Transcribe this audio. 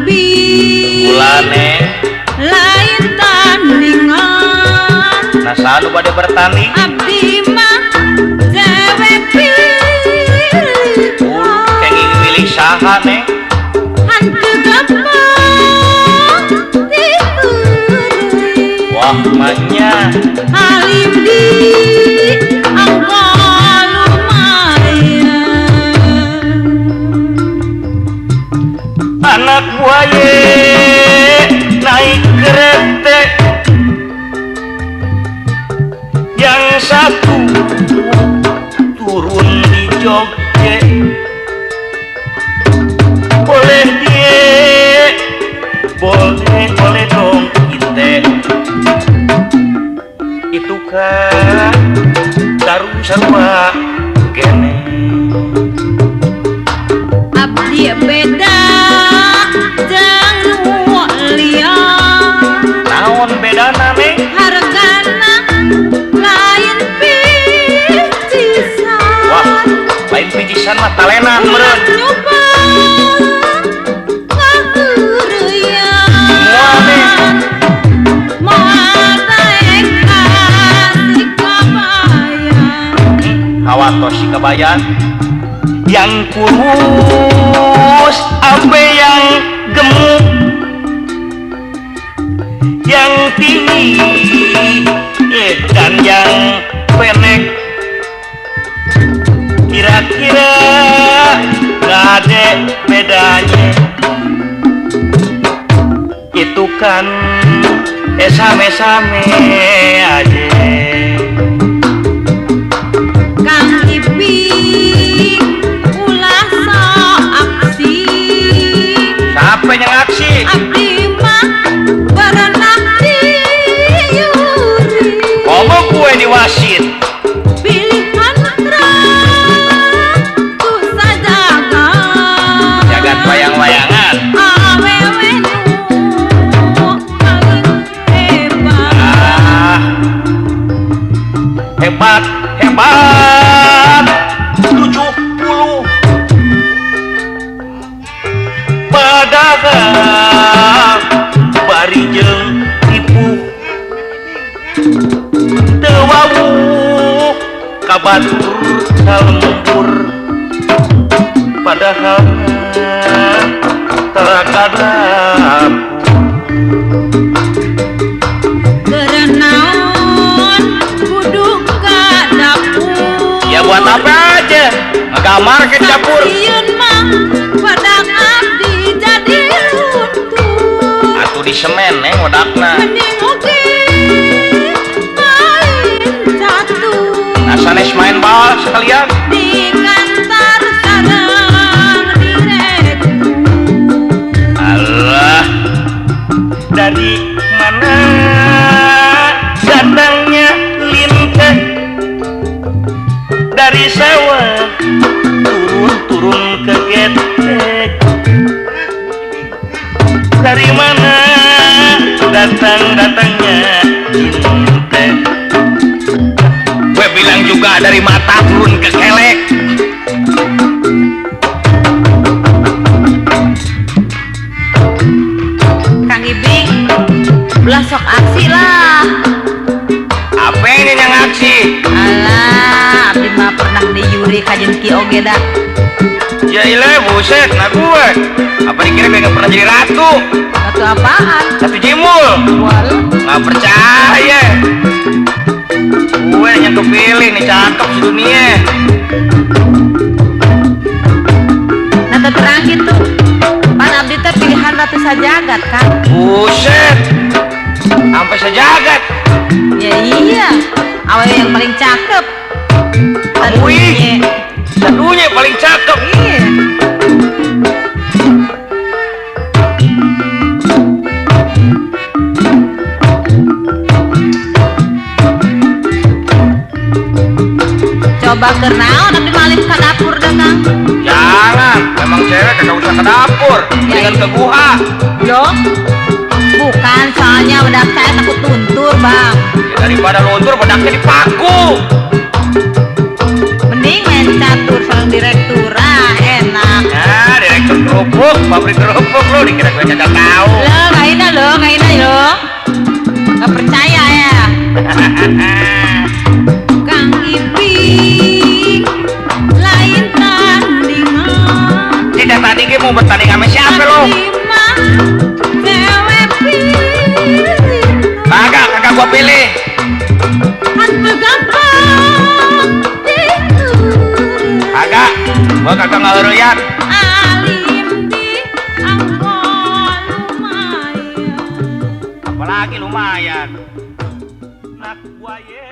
Ibing Ulah Neng lain tandingan. Nah selalu pada bertanding. Abdi mah cewek pilihan. Kenging milih saha Neng. Hantu gampang diberi. Wah maknya alim di angka lumayan. Anak buaya naik kereta, yang satu turun di Jogja. Boleh dia, boleh boleh dong kita. Itu kan saru-sarua gene. Abdi beda jeung nu liya. Naon bedana Neng? Hargana lain picisan. Wah, lain picisan mah talenan meureun. Nyoba ngaheureuyan. Moal daek ka si kabayan. Hawatos si kabayan. Yang kurus apa yang gemuk, yang tinggi dan yang pendek, kira-kira gak ada bedanya. Itu kan same-same aja. Kang Iping ulah sok aksi. Siapa yang aksi? Abdi mah berenang di yuri. Ngomong gue di wasit. Pilihan ratu sajagat. Jagat wayang-wayangan. Awewe nu paling hebat. Ah, hebat, hebat 70. Padahal bari jeung tipu teu wawuh ka batur salembur. Padahal tara ka dapur. Kerenaon kudu ka dapur. Ya buat apa aja? Ngegamar ke dapur. Sieun mah badak abdi jadi luntur. Atuh di semen Neng wedakna. Mending oge main catur. Nah sanes main bal sekalian. Di kantor sareng direktur. Allah, dari mana datangnya lintah? Dari sawah turun-turun ke getek. Dari mana datang-datangnya cinta? Gue bilang juga dari mata turun ke kelek. Kang Ibing, belah sok aksi lah. Apa ini yang aksi? Alah, abdi mah pernah diyuri kajen ki oge dah. Ya ilah, buset, nah gue. Apa dikira gue gak pernah jadi ratu? Ratu apaan? Ratu Jimul. Walu. Gak percaya. Gue yang kepilih nih, cakep sedunia. Nah terakhir tuh, pan abdi teh pilihan ratu sajagat kan? Buset, sampai sejagat. Ya iya, awewe yang paling cakep. Wih, sadunya paling cakep. Iya. Coba kenaon abdi malih ka dapur dah Kang. Jangan, memang cewek kagak usah ke dapur, Ya, mendingan ke guha. Loh? Bukan, soalnya bedak saya takut luntur, Bang. Ya, daripada luntur bedaknya dipaku. Mending main catur sareng direktur, ah, enak. Nah, direktur kerupuk. Kerupuk, pabrik kerupuk lo dikira gue kagak tahu. Lo, kaina lo, kaina lo. Gak percaya ya. Kang Iping lain tandingan. Tidak tadi gue mau bertanding sama siapa lo? Kagak, kagak gua pilih. Kagak, gua kagak ngaruyan. Apalagi lumayan. Nak gua ye.